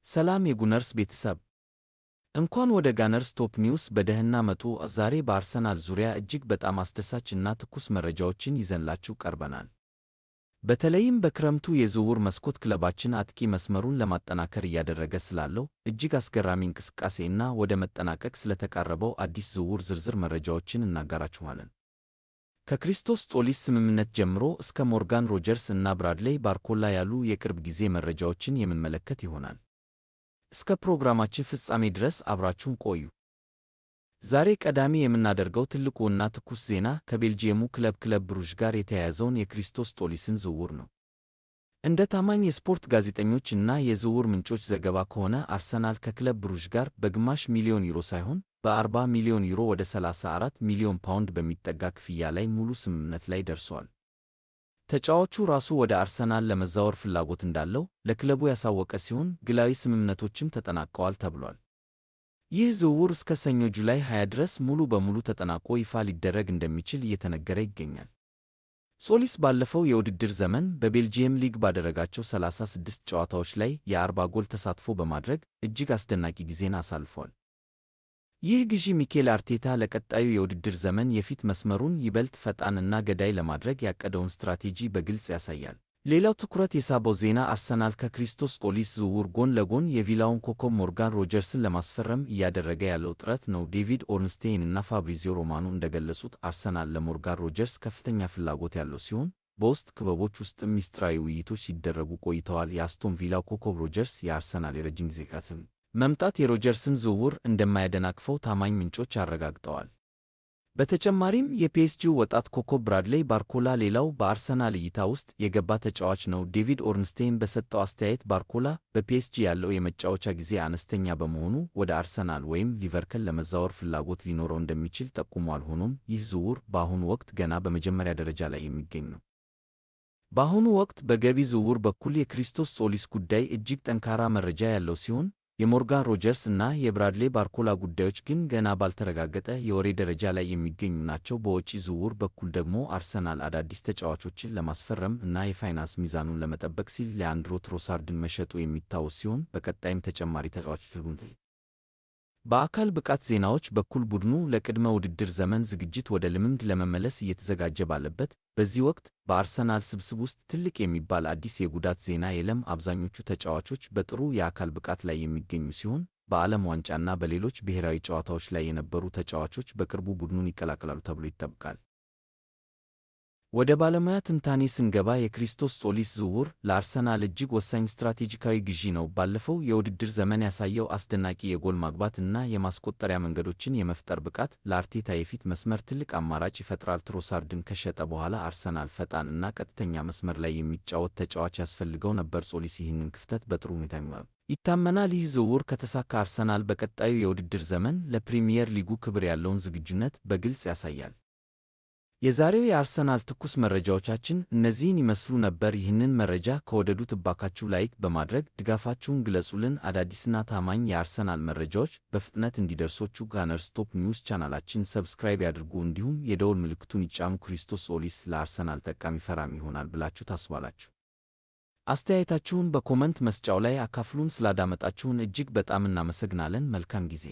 ሰላም የጉነርስ ቤተሰብ፣ እንኳን ወደ ጋነርስ ቶፕ ኒውስ በደህና መጡ። ዛሬ በአርሰናል ዙሪያ እጅግ በጣም አስደሳች እና ትኩስ መረጃዎችን ይዘንላችሁ ቀርበናል። በተለይም በክረምቱ የዝውውር መስኮት ክለባችን አጥቂ መስመሩን ለማጠናከር እያደረገ ስላለው እጅግ አስገራሚ እንቅስቃሴ እና ወደ መጠናቀቅ ስለተቃረበው አዲስ ዝውውር ዝርዝር መረጃዎችን እናጋራችኋለን። ከክሪስቶስ ጾሊስ ስምምነት ጀምሮ እስከ ሞርጋን ሮጀርስ እና ብራድሌይ ባርኮላ ያሉ የቅርብ ጊዜ መረጃዎችን የምንመለከት ይሆናል። እስከ ፕሮግራማችን ፍጻሜ ድረስ አብራችሁን ቆዩ። ዛሬ ቀዳሚ የምናደርገው ትልቁ እና ትኩስ ዜና ከቤልጂየሙ ክለብ ክለብ ብሩዥ ጋር የተያያዘውን የክሪስቶስ ጾሊስን ዝውውር ነው። እንደ ታማኝ የስፖርት ጋዜጠኞች እና የዝውውር ምንጮች ዘገባ ከሆነ፣ አርሰናል ከክለብ ብሩዥ ጋር በግማሽ ሚሊዮን ዩሮ ሳይሆን በ40 ሚሊዮን ዩሮ፣ ወደ 34 ሚሊዮን ፓውንድ በሚጠጋ ክፍያ ላይ ሙሉ ስምምነት ላይ ደርሷል። ተጫዋቹ ራሱ ወደ አርሰናል ለመዛወር ፍላጎት እንዳለው ለክለቡ ያሳወቀ ሲሆን፣ ግላዊ ስምምነቶችም ተጠናቀዋል ተብሏል። ይህ ዝውውር እስከ ሰኞ July 20 ድረስ ሙሉ በሙሉ ተጠናቆ ይፋ ሊደረግ እንደሚችል እየተነገረ ይገኛል። ጾሊስ ባለፈው የውድድር ዘመን በቤልጂየም ሊግ ባደረጋቸው 36 ጨዋታዎች ላይ የ40 ጎል ተሳትፎ በማድረግ እጅግ አስደናቂ ጊዜን አሳልፏል። ይህ ግዢ ሚኬል አርቴታ ለቀጣዩ የውድድር ዘመን የፊት መስመሩን ይበልጥ ፈጣንና ገዳይ ለማድረግ ያቀደውን ስትራቴጂ በግልጽ ያሳያል። ሌላው ትኩረት የሳበው ዜና አርሰናል ከክሪስቶስ ጾሊስ ዝውውር ጎን ለጎን የቪላውን ኮከብ ሞርጋን ሮጀርስን ለማስፈረም እያደረገ ያለው ጥረት ነው። ዴቪድ ኦርንስቴይን እና ፋብሪዚዮ ሮማኖ እንደገለጹት፣ አርሰናል ለሞርጋን ሮጀርስ ከፍተኛ ፍላጎት ያለው ሲሆን፣ በውስጥ ክበቦች ውስጥም ሚስጥራዊ ውይይቶች ሲደረጉ ቆይተዋል። የአስቶን ቪላው ኮከብ ሮጀርስ የአርሰናል የረጅም ጊዜ መምጣት የሮጀርስን ዝውውር እንደማያደናቅፈው ታማኝ ምንጮች አረጋግጠዋል። በተጨማሪም የፒኤስጂው ወጣት ኮከብ ብራድሌይ ባርኮላ ሌላው በአርሰናል እይታ ውስጥ የገባ ተጫዋች ነው። ዴቪድ ኦርንስቴይን በሰጠው አስተያየት፣ ባርኮላ በፒኤስጂ ያለው የመጫወቻ ጊዜ አነስተኛ በመሆኑ ወደ አርሰናል ወይም ሊቨርፑል ለመዛወር ፍላጎት ሊኖረው እንደሚችል ጠቁሟል። ሆኖም ይህ ዝውውር በአሁኑ ወቅት ገና በመጀመሪያ ደረጃ ላይ የሚገኝ ነው። በአሁኑ ወቅት በገቢ ዝውውር በኩል የክሪስቶስ ጾሊስ ጉዳይ እጅግ ጠንካራ መረጃ ያለው ሲሆን፣ የሞርጋን ሮጀርስ እና የብራድሌ ባርኮላ ጉዳዮች ግን ገና ባልተረጋገጠ የወሬ ደረጃ ላይ የሚገኙ ናቸው። በወጪ ዝውውር በኩል ደግሞ አርሰናል አዳዲስ ተጫዋቾችን ለማስፈረም እና የፋይናንስ ሚዛኑን ለመጠበቅ ሲል ሊያንድሮ ትሮሳርድን መሸጡ የሚታወስ ሲሆን፣ በቀጣይም ተጨማሪ ተጫዋቾች። በአካል ብቃት ዜናዎች በኩል ቡድኑ ለቅድመ ውድድር ዘመን ዝግጅት ወደ ልምምድ ለመመለስ እየተዘጋጀ ባለበት በዚህ ወቅት በአርሰናል ስብስብ ውስጥ ትልቅ የሚባል አዲስ የጉዳት ዜና የለም። አብዛኞቹ ተጫዋቾች በጥሩ የአካል ብቃት ላይ የሚገኙ ሲሆን፣ በዓለም ዋንጫና በሌሎች ብሔራዊ ጨዋታዎች ላይ የነበሩ ተጫዋቾች በቅርቡ ቡድኑን ይቀላቀላሉ ተብሎ ይጠበቃል። ወደ ባለሙያ ትንታኔ ስንገባ፣ የክሪስቶስ ጾሊስ ዝውውር ለአርሰናል እጅግ ወሳኝ ስትራቴጂካዊ ግዢ ነው። ባለፈው የውድድር ዘመን ያሳየው አስደናቂ የጎል ማግባት እና የማስቆጠሪያ መንገዶችን የመፍጠር ብቃት ለአርቴታ የፊት መስመር ትልቅ አማራጭ ይፈጥራል። ትሮሳርድን ከሸጠ በኋላ አርሰናል ፈጣን እና ቀጥተኛ መስመር ላይ የሚጫወት ተጫዋች ያስፈልገው ነበር። ጾሊስ ይህንን ክፍተት በጥሩ ሁኔታ ይሞላል ይታመናል። ይህ ዝውውር ከተሳካ አርሰናል በቀጣዩ የውድድር ዘመን ለፕሪሚየር ሊጉ ክብር ያለውን ዝግጁነት በግልጽ ያሳያል። የዛሬው የአርሰናል ትኩስ መረጃዎቻችን እነዚህን ይመስሉ ነበር። ይህንን መረጃ ከወደዱት እባካችሁ like በማድረግ ድጋፋችሁን ግለጹልን። አዳዲስና ታማኝ የአርሰናል መረጃዎች በፍጥነት እንዲደርሶችሁ ጋነርስ ቶፕ ኒውስ ቻናላችን subscribe ያድርጉ፣ እንዲሁም የደወል ምልክቱን ይጫኑ። ክሪስቶስ ጾሊስ ለአርሰናል ጠቃሚ ፈራሚ ይሆናል ብላችሁ ታስባላችሁ? አስተያየታችሁን በ comment መስጫው ላይ አካፍሉን። ስላዳመጣችሁን እጅግ በጣም እናመሰግናለን። መልካም ጊዜ።